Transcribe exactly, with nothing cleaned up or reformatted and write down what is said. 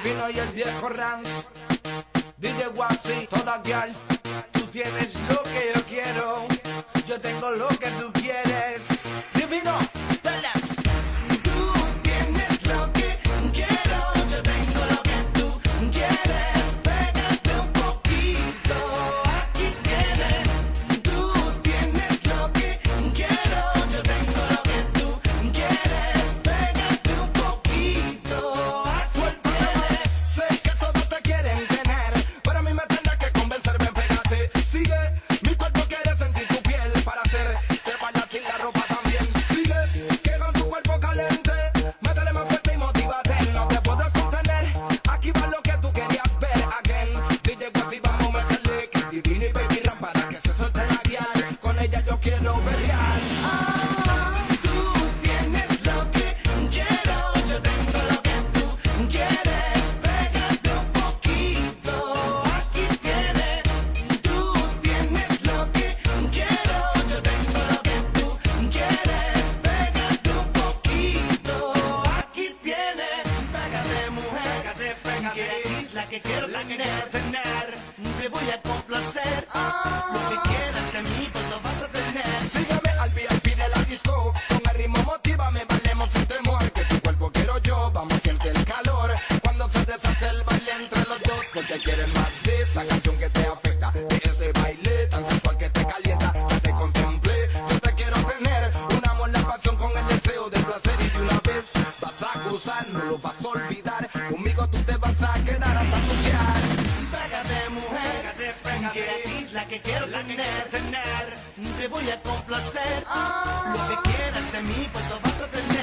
Divino y el viejo Ranz, D J Guasi, toda girl. Tú tienes lo que yo quiero, yo tengo lo que tú quieres. Divino, tell us. Tú tienes lo que quiero, yo tengo lo que tú quieres. Pégate un poquito, aquí tienes. Tú tienes lo que quiero, yo tengo lo que tú quieres. Pégate un poquito, aquí tienes. Sé que todos te quieren tener, pero a mí me tendrás que convencer. Ven, pégate, sigue. Mi cuerpo quiere sentir tu piel para hacerte bailar sin la ropa también. Sigue, que con tu cuerpo caliente, métele más fuerte y motívate. No te puedes contener, aquí va lo que tú querías ver. Again, D J Guasi, vamos a meterle. Divino y Baby Ranz para que se suelte la guial. Con ella yo quiero pelear. Ah, tú tienes lo que quiero, yo tengo lo que tú quieres. Pégate un poquito, aquí tienes. Tú tienes lo que quiero, yo tengo lo que tú quieres. Pégate un poquito, aquí tienes. Pégate, mujer, pégate, pégate. Que aquí es la que quiero tener, tener. Te voy a complacer, lo que quieras de mí, pues lo vas a tener. Sígueme al V I P de la disco, con el ritmo motívame, bailemos sin temor, que tu cuerpo quiero yo, vamos, siente el calor. Cuando se desate el baile entre los dos, porque quieren más de esta canción que te afecta, de este baile tan sensual que te calienta. Ya te contemplé, yo te quiero tener, un amor, la pasión con el deseo del placer y de una vez vas a gozar, no lo vas a olvidar. Conmigo tú te vas a quedar hasta tu piel. Pégate, mujer, que aquí es la que quiero tener, tener. Te voy a complacer. Lo que quieras de mí, pues lo vas a tener.